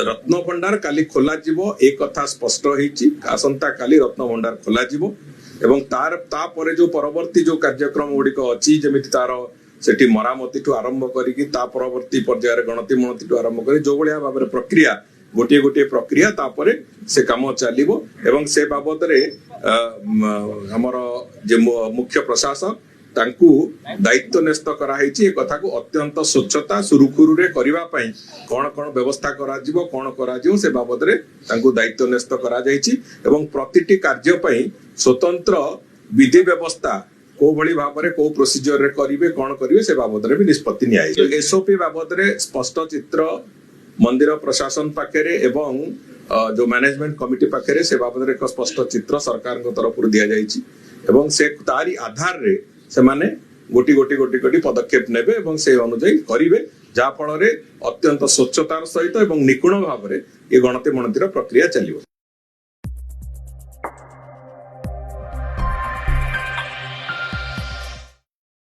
ରତ୍ନଭଣ୍ଡାର କାଲି ଖୋଲାଯିବ, ଏ କଥା ସ୍ପଷ୍ଟ ହେଇଛି। ଆସନ୍ତା କାଲି ରତ୍ନଭଣ୍ଡାର ଖୋଲାଯିବ ଏବଂ ତାର ତାପରେ ଯୋଉ ପରବର୍ତ୍ତୀ ଯୋଉ କାର୍ଯ୍ୟକ୍ରମ ଗୁଡିକ ଅଛି, ଯେମିତି ତାର ସେଠି ମରାମତିଠୁ ଆରମ୍ଭ କରିକି ତା ପରବର୍ତ୍ତୀ ପର୍ଯ୍ୟାୟରେ ଗଣତି ମଣତିଠୁ ଆରମ୍ଭ କରି ଯୋଉ ଭଳିଆ ଭାବରେ ପ୍ରକ୍ରିୟା, ଗୋଟିଏ ଗୋଟିଏ ପ୍ରକ୍ରିୟା, ତାପରେ ସେ କାମ ଚାଲିବ। ଏବଂ ସେ ବାବଦରେ ଆମର ଯେ ମୁଖ୍ୟ ପ୍ରଶାସକ, ତାଙ୍କୁ ଦାୟିତ୍ୱ ନ୍ୟସ୍ତ କରାହେଇଛି ଏ କଥାକୁ ଅତ୍ୟନ୍ତ ସ୍ୱଚ୍ଛତା ସୁରୁଖୁରୁରେ କରିବା ପାଇଁ କଣ କଣ ବ୍ୟବସ୍ଥା କରାଯିବ, କଣ କରାଯିବ, ସେ ବାବଦରେ ତାଙ୍କୁ ଦାୟିତ୍ୱ ନ୍ୟସ୍ତ କରାଯାଇଛି। ଏବଂ ପ୍ରତିଟି କାର୍ଯ୍ୟ ପାଇଁ ସ୍ୱତନ୍ତ୍ର ବିଧି ବ୍ୟବସ୍ଥା କୋଉ ଭଳି ଭାବରେ କୋଉ ପ୍ରୋସିଜିଅରରେ କରିବେ, କଣ କରିବେ, ସେ ବାବଦରେ ବି ନିଷ୍ପତ୍ତି ନିଆଯାଇଛି। ଏସଓପି ବାବଦରେ ସ୍ପଷ୍ଟ ଚିତ୍ର ମନ୍ଦିର ପ୍ରଶାସନ ପାଖରେ ଏବଂ ଯୋଉ ମ୍ୟାନେଜମେଣ୍ଟ କମିଟି ପାଖରେ ସେ ବାବଦରେ ଏକ ସ୍ପଷ୍ଟ ଚିତ୍ର ସରକାରଙ୍କ ତରଫରୁ ଦିଆଯାଇଛି ଏବଂ ସେ ତାରି ଆଧାରରେ ସେମାନେ ଗୋଟି ଗୋଟି ଗୋଟି ଗୋଟି ପଦକ୍ଷେପ ନେବେ ଏବଂ ସେ ଅନୁଯାୟୀ କରିବେ, ଯାହା ଫଳରେ ଅତ୍ୟନ୍ତ ସ୍ୱଚ୍ଛତାର ସହିତ ଏବଂ ନିଖୁଣ ଭାବରେ ଏ ଗଣତି ମଣତିର ପ୍ରକ୍ରିୟା ଚାଲିବ।